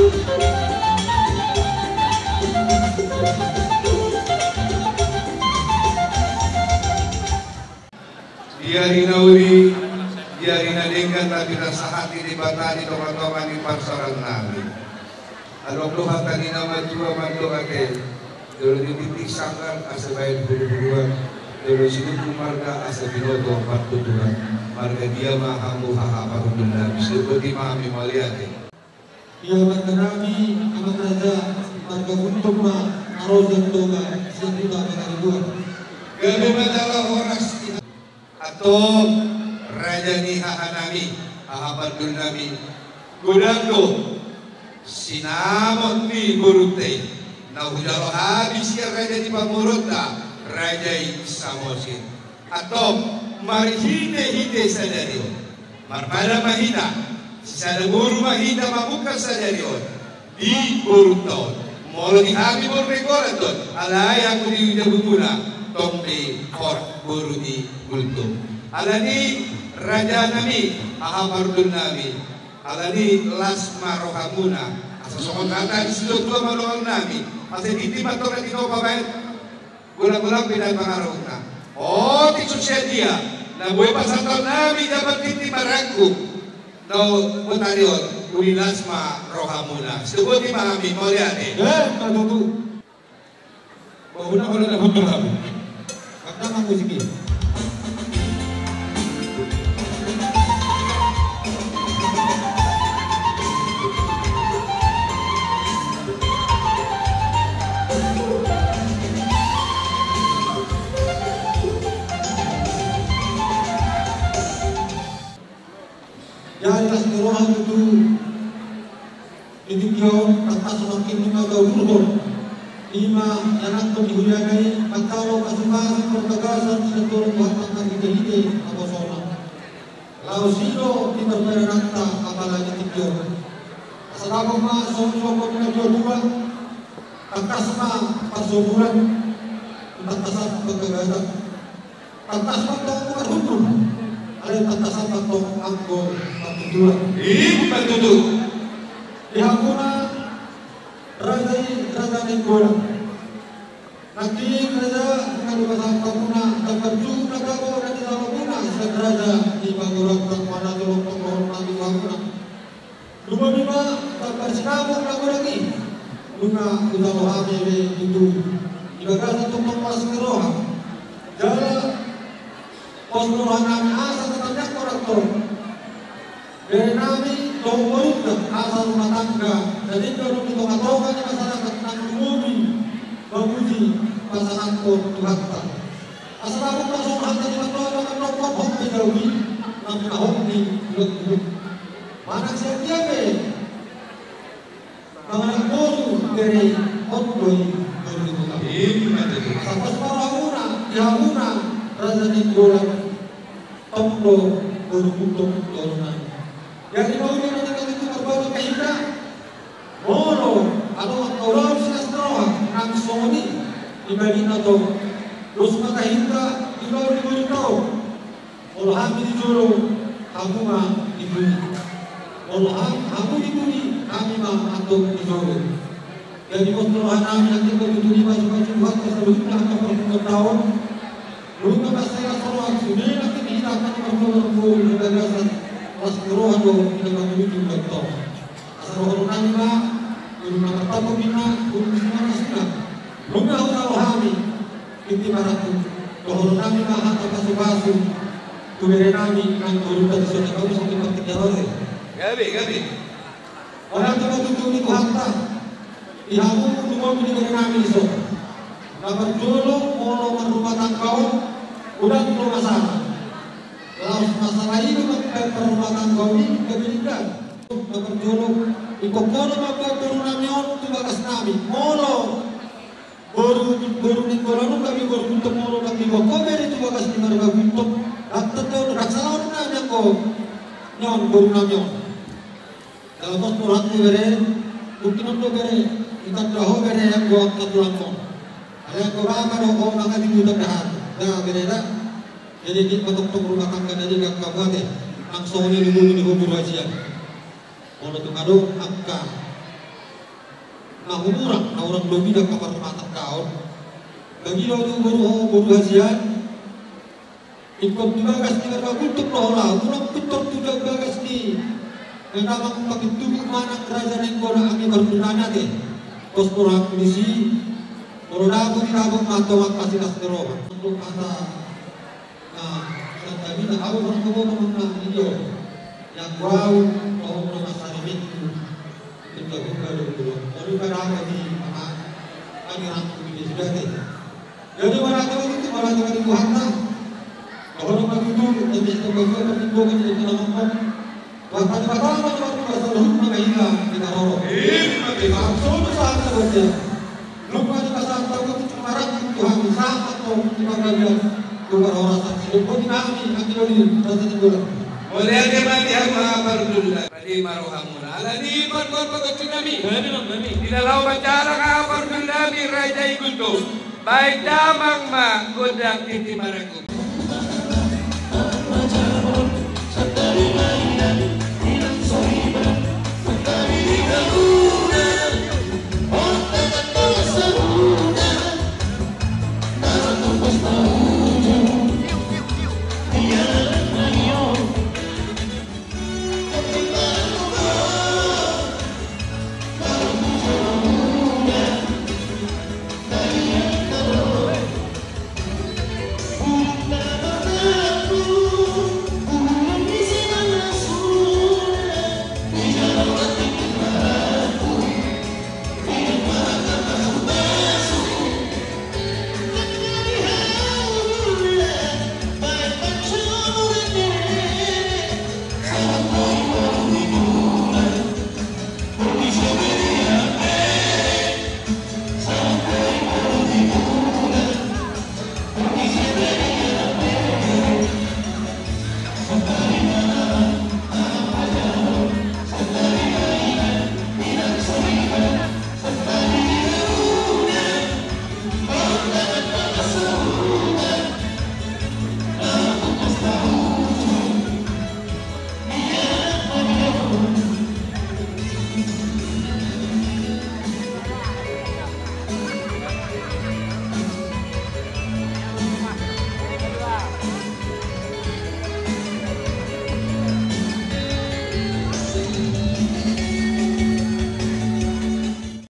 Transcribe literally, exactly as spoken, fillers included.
Di ari na uli, di ari na denggan na pinasahati Debata di tongatonga ni parsaoran nami. Adong do hata ni na matua mandok ate, jolo di titik sanggar asa baen huluhuluan, jolo di titik marga asa binoto partuturan. Marga dia ma hamu haha parhundul nami? Songon i ma hami, mauliate. Ia marga nami, amang raja, marga Gultom ma, aro sian Toga, sian Huta Pangaribuan. Gabe ma jala horas. Antong, raja ni haha nami, haha parhundul nami, godang do sinamot ni borunta i na hujalo hami sian raja ni pamoruonta, raja i Samosir. Antong, marhitehite sadari on, marpadan ma hita, sisada boru ma hita mamungka sadari on di borunta on. Molo di hami boru Nainggolan do, alai anggo di jabumuna, tong pe hot boru ni Gultom. Alani, raja nami, haha parhundul nami, alani las ma rohamuna. Asa songon hata ni situatua ma dohonon nami, asa tintin ma antong na tinopa baen golanggolang pe na pangarahutna. Otik so sian dia na boi pasahaton nami jambar tintin marangkup na botari on, uli las ma rohamuna. Songon i ma hami, mauliate. Eh, ma tutu. Bohuna holan na hundul hami. Angka ma musik i. Jadi las ni roha tutu di tingki on, tangkas nangkin nunga taudurhon i ma ianakhon ni huriana i, mangkalo pasupasu parbagasan sian Tuhan, Tuhan marhitehite naposona. Laos i do di parbadananta apala di tingki on. Asa dapot ma songon nidok ni natuatua, tangkas ma parsoburan, tangkasan pangkagatan, tangkas ma antong marhundul, alai tangkasan ma antong anggo partuturan. I ma tutu. Di hamuna raja i, raja Nainggolan. Nangkin raja, nunga dipasahat hamuna jambar juhut na tabo na nijalo muna sian raja ni pamoruonta, manang jolo tong dohonon nami tu hamuna. Lumobi ma jambar sinamot na godang i, nunga hujalo hami be tutu di bagasan tongtong las ni roha. Jala pos ni roha nami asa tatangiangkon antong bere nami dohot borunta, asa rumah tangga na denggan di tongatonga ni masyarakat nang lumobi mamuji pasangaphon Tuhanta. Asa dapot ma songon hata ni pandohan na mandok, hot pe jabu i, nang pinahot ni bulan-bulan. Manang sian dia pe mangalap boru bere i, on do i boru ni Gultom. I ma tutu. Asa pos ma rohamuna di hamuna raja Nainggolan, tong do boru Gultom dohononnami. Jadi mauliate ma tutu, marboa ma hita. Molo adong angka ulaon silas ni roha nang songon i, di balikna tong, dos ma hita di ulaon ni borunta on. Molo hami di jolo, hamu ma di pudi. Molo ha-, hamu di pudi, hami ma antong di jolo. Jadi pos ni roha nami, nangkin ma tutu di pasupasu Tuhanta saluhutna angka parpunguanta on. Nunga mansai las roha, sude nangkin hita angka na marboru di bagasan las ni roha do di na mangulahon antong. Asa dohonon nami ma, dung na martambok ninna, dung na marasina, nunga hujalo hami tintin marangkup, dohonon nami ma hata pasupasu tu bere nami nang borunta dison, na bagus di partingkian on. Gabe, gabe. Holan tu patutu ni Tuhanta di hamu, lumobi di bere nami dison. Na parjolo, molo marrumah tangga on, godang do masalah. Laos masalah i do mambahen parrumah tangga on i gabe denggan. Na parjolo, ingkon molo mambahen boru nami on tu bagas nami, molo boru, boru Nainggolan on gabe boru Gultom, molo ndang diboan ho bere tu bagas ni marga Gultom, ndang tanda on, ndang sala on nami anggo nion boru nami on. Jala pos rohangku bere, mungkin on do bere, itanda ho bere anggo angka tulangmon. Alai anggo bapa do ho, mangaji do tanda hami. Da bere da. Jadi di patoktok rumah tangga na di angka buate, nang songon i lumobi ni ho boru Asia. Molo tung adong angka Na hurang, na hurang lobi di angka parrumatanggaon. Bagi do tu boru, boru hasian. Ingkon di bagas ni Raja Gultom do holan, unang pintor tu bagas ni. Memang pakai tubuh manang raja na ingkon anggi pardunan ate. Pos porang polisi. Molo dapot di dapot mato mangkasi kas ni roha. Untuk masa. Nah, santabi na au orang kau orang na video. Yang bau, kau orang masa ini. Pintor buka dulu. Lalu pada apa di mana? Kami rangkum di sudah deh. Jadi, marhata ma di Tuhanta, marhata ma di Tuhanta. Dohonon ma tutu, eme sitamba juo, parlinggoman di tongtong. Buat pada pertama, buat dua, saluhutna ma hita di parorot. Ima, ima. Sahat sahat sabatia. Nunga dipasahat Tuhan tu hami, sahat tu di parbagian. Tu parhorasan, sidok boti nami, nanti doli, rasa tenggolan. Mauliate ma di hamu, haha parhundul nami. Padi ma rohamuna. Alani, parbuat pangkatun nami. Nami, nami. Di na laho manjalang, haha parhundul nami, Raja i Gultom. Baen damang ma gondang tintin marangkup.